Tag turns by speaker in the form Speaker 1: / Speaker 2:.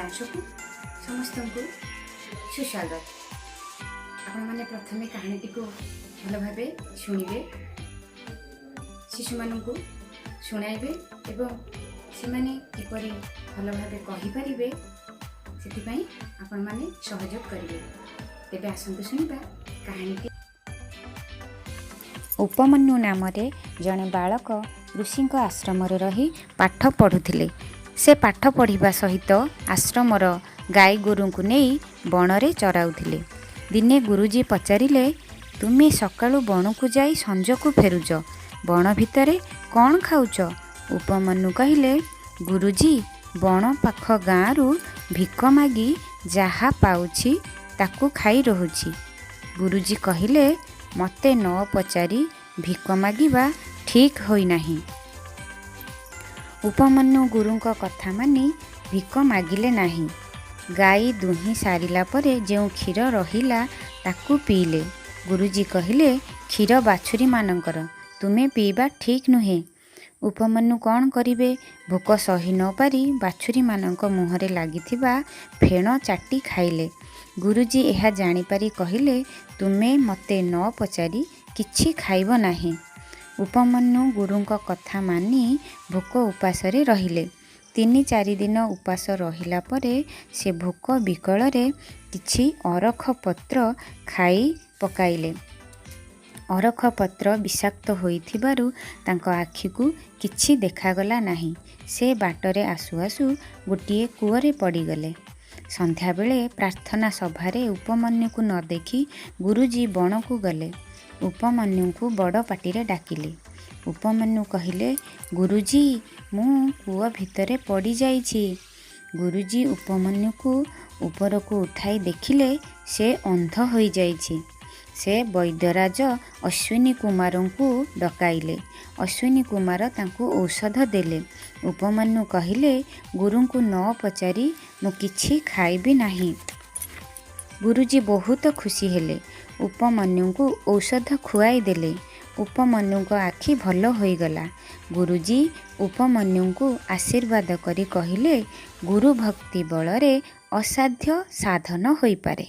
Speaker 1: ସାରାଂଶକୁ ସମସ୍ତଙ୍କୁ ସୁସ୍ୱାଗତ। ଆପଣମାନେ ପ୍ରଥମେ କାହାଣୀଟିକୁ ଭଲ ଭାବେ ଶୁଣିବେ, ଶିଶୁମାନଙ୍କୁ ଶୁଣାଇବେ ଏବଂ ସେମାନେ କିପରି ଭଲ ଭାବେ କହିପାରିବେ, ସେଥିପାଇଁ ଆପଣମାନେ ସହଯୋଗ କରିବେ। ତେବେ ଆସନ୍ତୁ ଶୁଣିବା କାହାଣୀଟି। ଉପମନ୍ୟୁ ନାମରେ ଜଣେ ବାଳକ ଋଷିଙ୍କ ଆଶ୍ରମରେ ରହି ପାଠ ପଢ଼ୁଥିଲେ। ସେ ପାଠ ପଢ଼ିବା ସହିତ ଆଶ୍ରମର ଗାଈ ଗୋରୁଙ୍କୁ ନେଇ ବଣରେ ଚରାଉଥିଲେ। ଦିନେ ଗୁରୁଜୀ ପଚାରିଲେ, "ତୁମେ ସକାଳୁ ବଣକୁ ଯାଇ ସଞ୍ଜକୁ ଫେରୁଛ, ବଣ ଭିତରେ କ'ଣ ଖାଉଛ?" ଉପମନ୍ୟୁ କହିଲେ, "ଗୁରୁଜୀ, ବଣ ପାଖ ଗାଁରୁ ଭିକ ମାଗି ଯାହା ପାଉଛି, ତାକୁ ଖାଇ ରହୁଛି।" ଗୁରୁଜୀ କହିଲେ, "ମୋତେ ନ ପଚାରି ଭିକ ମାଗିବା ଠିକ୍ ହୋଇନାହିଁ।" ଉପମନ୍ୟୁ ଗୁରୁଙ୍କ କଥା ମାନି ଭିକ ମାଗିଲେ ନାହିଁ। ଗାଈ ଦୁହିଁ ସାରିଲା ପରେ ଯେଉଁ କ୍ଷୀର ରହିଲା, ତାକୁ ପିଇଲେ। ଗୁରୁଜୀ କହିଲେ, "କ୍ଷୀର ବାଛୁରୀମାନଙ୍କର, ତୁମେ ପିଇବା ଠିକ୍ ନୁହେଁ।" ଉପମନ୍ୟୁ କ'ଣ କରିବେ? ଭୋକ ସହି ନ ପାରି ବାଛୁରୀମାନଙ୍କ ମୁହଁରେ ଲାଗିଥିବା ଫେଣ ଚାଟି ଖାଇଲେ। ଗୁରୁଜୀ ଏହା ଜାଣିପାରି କହିଲେ, "ତୁମେ ମୋତେ ନ ପଚାରି କିଛି ଖାଇବ ନାହିଁ।" ଉପମନ୍ୟୁ ଗୁରୁଙ୍କ କଥା ମାନି ଭୋକ ଉପାସରେ ରହିଲେ। 3-4 ଦିନ ଉପାସ ରହିଲା ପରେ ସେ ଭୋକ ବିକଳରେ କିଛି ଅରଖ ପତ୍ର ଖାଇ ପକାଇଲେ। ଅରଖ ପତ୍ର ବିଷାକ୍ତ ହୋଇଥିବାରୁ ତାଙ୍କ ଆଖିକୁ କିଛି ଦେଖାଗଲା ନାହିଁ। ସେ ବାଟରେ ଆସୁ ଆସୁ ଗୋଟିଏ କୂଅରେ ପଡ଼ିଗଲେ। ସନ୍ଧ୍ୟାବେଳେ ପ୍ରାର୍ଥନା ସଭାରେ ଉପମନ୍ୟୁକୁ ନ ଦେଖି ଗୁରୁଜୀ ବଣକୁ ଗଲେ। ଉପମନ୍ୟୁଙ୍କୁ ବଡ଼ ପାଟିରେ ଡାକିଲେ। ଉପମନ୍ୟୁ କହିଲେ, "ଗୁରୁଜୀ, ମୁଁ କୂଅ ଭିତରେ ପଡ଼ିଯାଇଛି।" ଗୁରୁଜୀ ଉପମନ୍ୟୁକୁ ଉପରକୁ ଉଠାଇ ଦେଖିଲେ, ସେ ଅନ୍ଧ ହୋଇଯାଇଛି। ସେ ବୈଦ୍ୟରାଜ ଅଶ୍ୱିନୀ କୁମାରଙ୍କୁ ଡକାଇଲେ। ଅଶ୍ୱିନୀ କୁମାର ତାଙ୍କୁ ଔଷଧ ଦେଲେ। ଉପମନ୍ୟୁ କହିଲେ, "ଗୁରୁଙ୍କୁ ନ ପଚାରି ମୁଁ କିଛି ଖାଇବି ନାହିଁ।" ଗୁରୁଜୀ ବହୁତ ଖୁସି ହେଲେ। ଉପମନ୍ୟୁଙ୍କୁ ଔଷଧ ଖୁଆଇ ଦେଲେ। ଉପମନ୍ୟୁଙ୍କ ଆଖି ଭଲ ହୋଇଗଲା। ଗୁରୁଜୀ ଉପମନ୍ୟୁଙ୍କୁ ଆଶୀର୍ବାଦ କରି କହିଲେ, "ଗୁରୁଭକ୍ତି ବଳରେ ଅସାଧ୍ୟ ସାଧନ ହୋଇପାରେ।"